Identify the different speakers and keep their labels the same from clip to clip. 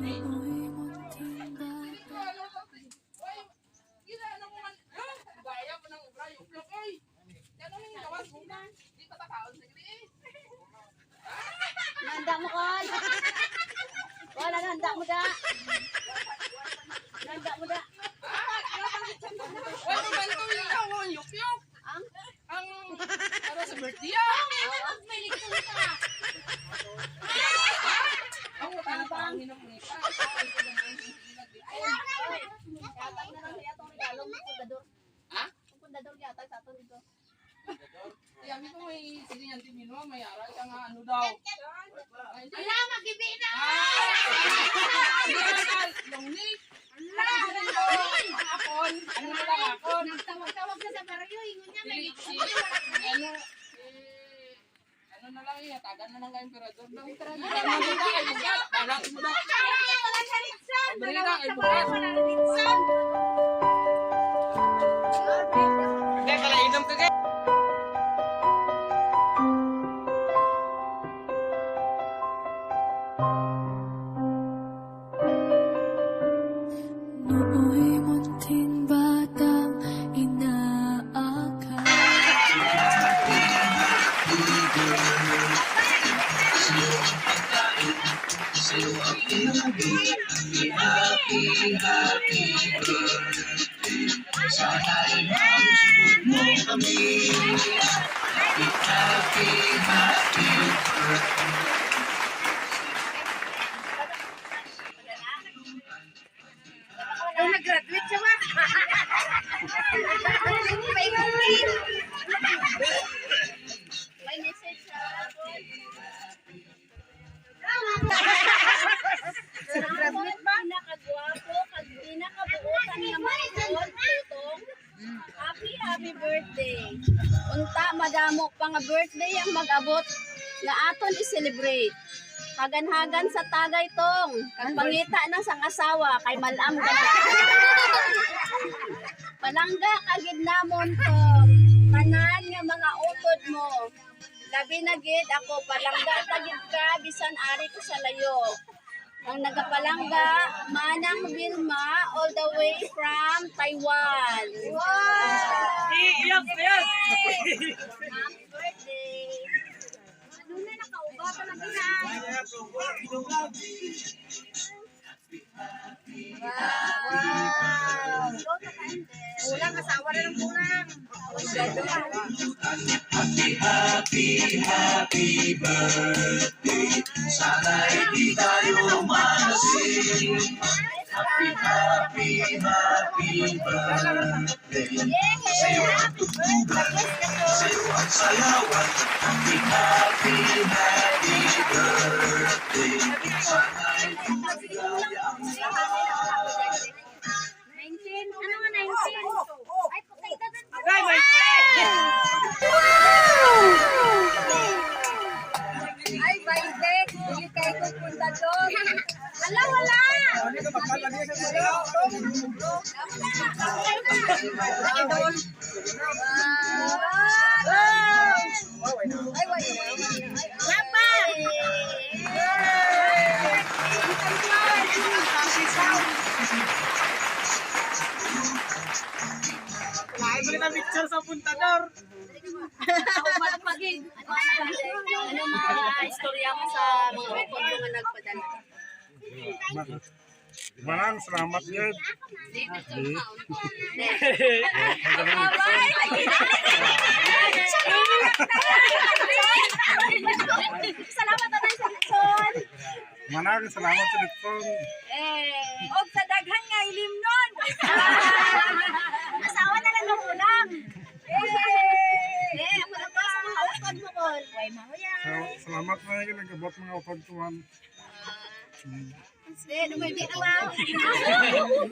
Speaker 1: Nooy munting bata.
Speaker 2: Nanda mo, Kol. Wala, nanda mo da. Nanda mo da.
Speaker 3: Wala man to ikaw ang yukyuk.
Speaker 2: Ang?
Speaker 3: Ang para sa birthday ah. Ang tabang hinamita.
Speaker 2: Yatag na lang siya itong regalo mo, pundador.
Speaker 3: Ha?
Speaker 2: Ang pundador yatag sa aton dito.
Speaker 3: Yami ko may sige yan tinino may aral ka nga ano daw.
Speaker 4: Ala, magibi na!
Speaker 3: Ah! Long neck. Akon, ano na lang akon.
Speaker 4: Nagtawag-tawag na sa baryo, ingon niya, may
Speaker 3: Dili, si, ano, eh, ano na lang eh, tagan na lang kay Emperador daw. Emperador. Ano na kay Bugat? Anak mo na.
Speaker 4: Wala sa litson!
Speaker 3: Abri na kay Bugat.
Speaker 4: Wala sa litson!
Speaker 3: Hindi, kalainom ka guys.
Speaker 1: Nooy munting batang inaakal.
Speaker 4: Nung nag-graduate siya ba? May complete!
Speaker 2: May message sa Kol.
Speaker 4: Nag-graduate ba?
Speaker 2: Pinakagwapo, kag pinakabuotan nga mga tutong. Happy, happy birthday. Unta, madamo pa nga birthday ang mag-abot nga aton i-celebrate. Hagan-hagan sa tagay tong. Kag pangita na sang asawa kay malam ka na. Palangga kagid namon tong. Tanan nga mga utod mo. Labi na gid ako palangga tagid ka bisan ari ko sa layo. Ang nagapalangga, Manang Vilma, all the way from Taiwan. Wow!
Speaker 3: Iyak, iyak!
Speaker 2: Happy birthday!
Speaker 4: Ano na, nakauba pa na ginay.
Speaker 2: Wow!
Speaker 4: Kulang, asawa na ng kulang.
Speaker 5: Happy, happy, happy birthday. Sana'y di tayo malasing. Happy, happy, happy birthday. Sa'yo ang tugtugan, sa'yo ang sayawan. Happy, happy, happy birthday. Sana'y maligaya ang lahat.
Speaker 2: 19? Ano nga 19?
Speaker 4: Ay, putay ka dun.
Speaker 3: Ay, may
Speaker 4: Ay, 20. Hindi kayo pupunta doon. Wala, wala. Ay, wala. Lapa!
Speaker 3: Picture sa puntador.
Speaker 2: Ano mga istorya mo sa mga ukod mo nga nagpadala?
Speaker 6: Manang, salamat yun.
Speaker 2: Salamat tatay sa litson.
Speaker 6: Manang, salamat sa litson.
Speaker 2: Eh,
Speaker 4: Og sa daghan nga ilim nun.
Speaker 2: asawa na lang ng ulam. Eh, ako na pa sa mga ukod mo, Kol.
Speaker 4: Way mahuya.
Speaker 6: So, salamat na yung nag-abot mga upod ko man.
Speaker 2: Eh, dumindi na ba?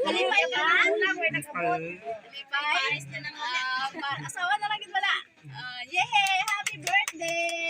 Speaker 2: Kalipay ka?
Speaker 6: Ay,
Speaker 2: Kalipay? Asawa na lang gid wala. Ah, yay! Happy birthday!